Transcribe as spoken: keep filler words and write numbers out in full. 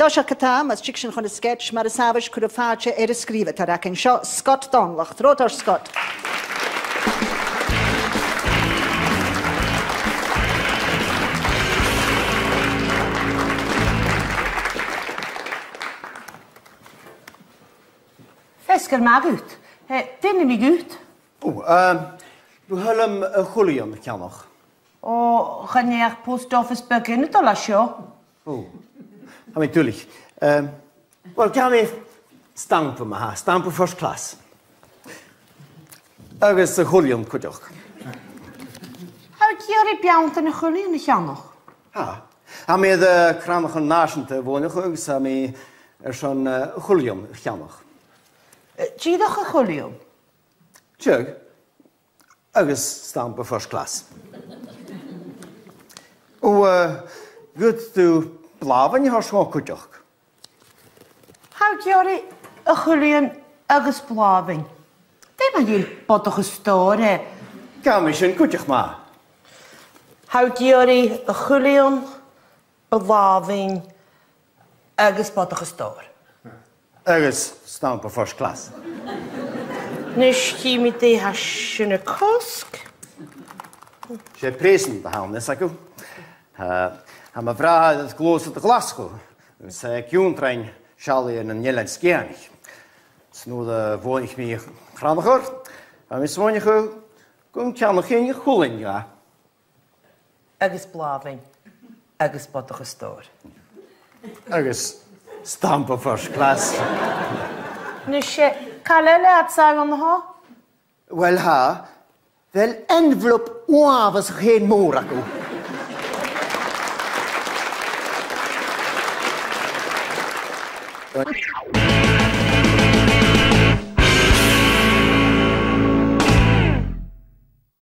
Seo, ge-tà, mas tig sinn chun na sgeits, mar as àbhaist cuiribh fàilte air an sgrìobhadair againn. Seo Scott Dòmhnallach. Trobhad ort, Scott. Feasgar math dhut. Eh, dè nì mi dhut? Ò, ehm, bu thoil leam a' Chuilithionn a cheannach. Ò, chan eil ach post office beag ann a' dol an seo. Ò, tha mi duilich. Ehm, uill, gabhaidh mi stampa ma-thà, stampa first class. Agus a' Chuilithionn cuideachd. Tha thu ag iarraidh beanntan a' Chuilithionn a cheannach? Tha. Tha mi air, eh, Crannchur Nàiseanta a bhuannachadh agus tha mi airson, eh, a' Chuilithionn a cheannach. Eh, dìreach a' Chuilithionn? Seadh. Agus stampa first class. Ò, eh, dh'fhaodadh tu blàthmhainn a thoirt dhomh cuideachd? Tha thu ag iarraidh a' Chuilithionn agus blàthmhainn. Dè mu dheidhinn bodach an stòir, eh? Gabhaidh mi sin cuideachd, ma-thà. Tha thu ag iarraidh a' Chuilithionn, blàthmhainn agus bodach an stòir. Agus stampa first class. Nis, chì mi dè tha sin a' cosg. 'S e present a th' ann, a bheil fhios agad. Tha, tha mo bhràthair air gluasad a Ghlaschu, agus tha e ag ionndrainn seallaidhean ann an Eilean Sgitheanaich. 'S nuair a bhuannaich mi Crannchur, bha mi a' smaoineachadh gun ceannaich sinn a h-uile nì dha. Agus blàthmhainn. Agus bodach an stòir. Agus stampa first class. Nis, eh, càit a bheil iad san-dràsta? Uill, tha. Bheil envelope uabhasach fhèin mòr agad?